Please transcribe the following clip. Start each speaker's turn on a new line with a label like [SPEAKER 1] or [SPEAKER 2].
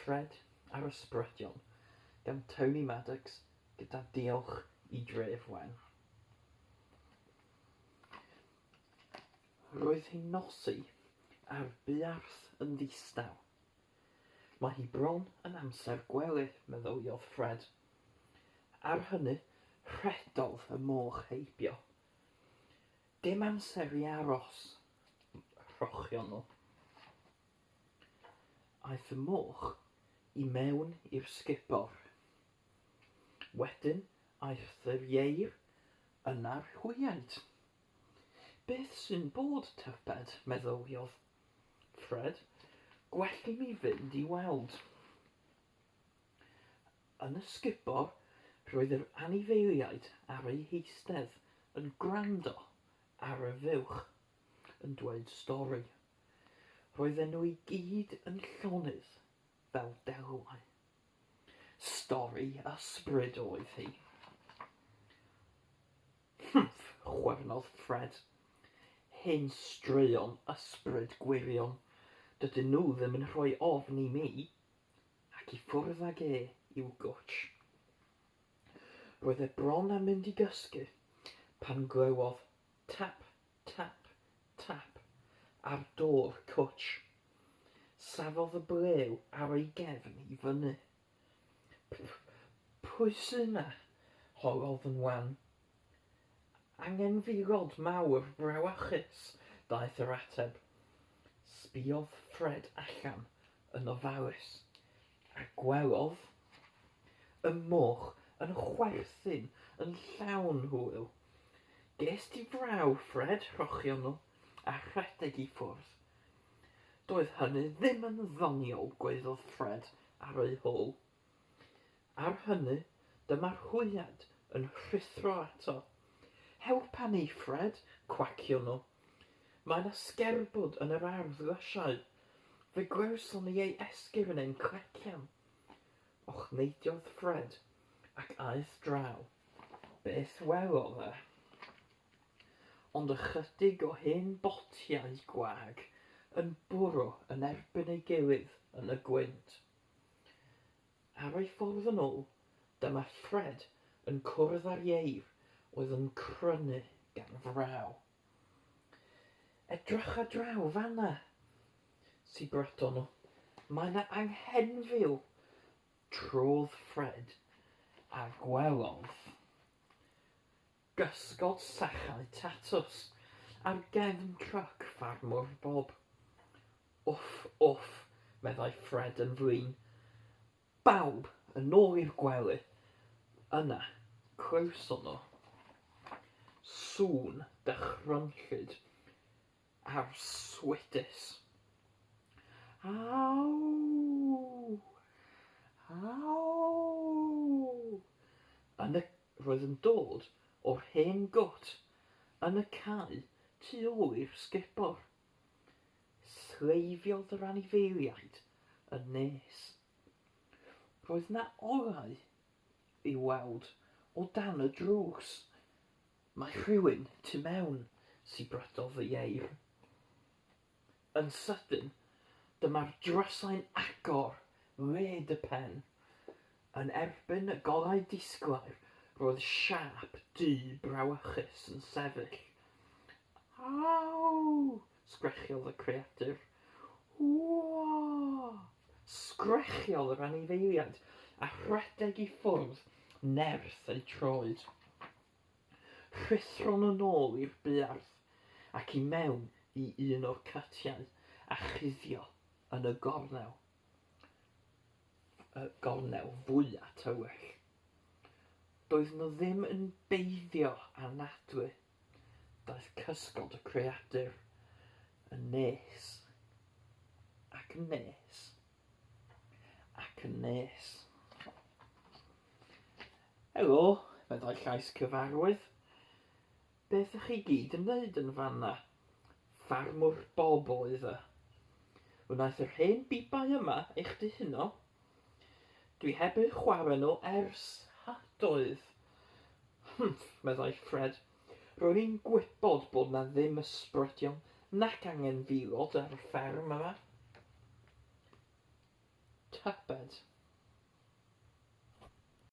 [SPEAKER 1] Fred a'r Ysbrydion gan Tony Maddox gyda diolch i Dref Wen. Roedd hi'n nosi a'r buarth yn ddistaw. Mae hi bron yn amser gwely, meddyliodd Fred. Ar hynny, rhedodd y moch heibio. Dim amser i aros, rhochion nhw. Aeth y moch i mewn i'r sgubor. Wedyn aeth yr ieir, yna'r hwyaid. Beth sy'n bod, tybed, meddyliodd Fred. Gwell i mi fynd i weld. Yn y sgubor, roedd yr anifeiliaid ar eu heistedd yn gwrando ar y fuwch yn dweud stori. Roedden nhw i gyd yn llonydd fel delwau. Stori ysbryd oedd hi. Hmph! chwernodd Fred. Hen straeon ysbryd gwirion. Dydyn nhw ddim yn rhoi ofn i mi. Ac i ffwrdd ag e i'w gwtsh. Roedd e bron â mynd i gysgu pan glywodd tap, tap, tap ar do'r cwtsh. Safodd y blew ar ei gefn i fyny. P-pwy sy 'na? holodd yn wan. Angenfilod mawr brawychus, daeth yr ateb. Sbïodd Fred allan yn ofalus, a gwelodd y moch yn chwerthin yn llawn hwyl. Ges di fraw, Fred, rhochion nhw, a rhedeg i ffwrdd. Doedd hynny ddim yn ddoniol, gwaeddodd Fred ar ei hôl. Ar hynny, dyma'r hwyad yn rhuthro ato. Helpa ni, Fred, cwacion nhw. Mae 'na sgerbwd yn yr ardd lysiau. Fe glywson ni ei esgyrn e'n clecian. Ochneidiodd Fred ac aeth draw. Beth welodd e? Ond ychydig o hen botiau gwag yn bwrw yn erbyn ei gilydd yn y gwynt. Ar ei ffordd yn ôl, dyma Fred yn cwrdd â'r ieir oedd yn crynu gan fraw. Edrycha draw fan'na! sibrydo nhw. Mae 'na anghenfil! Trodd Fred a gwelodd gysgod sachau tatws ar gefn tryc ffarmwr Bob. Wff, wff, meddai Fred yn flin. Bawb yn ôl i'r gwely. Yna, clywson nhw sŵn dychrynllyd Arswydus. Aww! Aww! Yn y... Roedd yn dod o'r hen gwt yn y cae tu ôl i'r sgubor. Sleifiodd yr anifeiliaid yn nes. Roedd 'na olau i'w weld o dan y drws. Mae rhywun tu mewn, sibrydodd y ieir. Yn sydyn, dyma'r drysau'n agor led y pen. Yn erbyn y golau disglair, roedd siâp du brawychus yn sefyll. Aw! sgrechiodd y creadur. Ww! Sgrechiodd yr anifeiliaid a rhedeg i ffwrdd nerth eu troed. Rhuthron yn ôl i'r buarth ac i mewn i un o'r cytiau a chuddio yn y gornel, y gornel fwya tywyll. Doedd nhw ddim yn beiddio anadlu. Daeth cysgod y creadur yn nes ac yn nes ac yn nes. Helo, meddai llais cyfarwydd. Beth ych chi gyd yn wneud yn fanna? Ffarmwr Bob oedd e. Wnaeth yr hen bibau yma eich dihuno? Dwi heb eu chwarae nhw ers hydoedd. Hmph, meddai Fred. Ro'n i'n gwybod bod 'na ddim ysbrydion nac angenfilod ar y fferm yma. Tybed.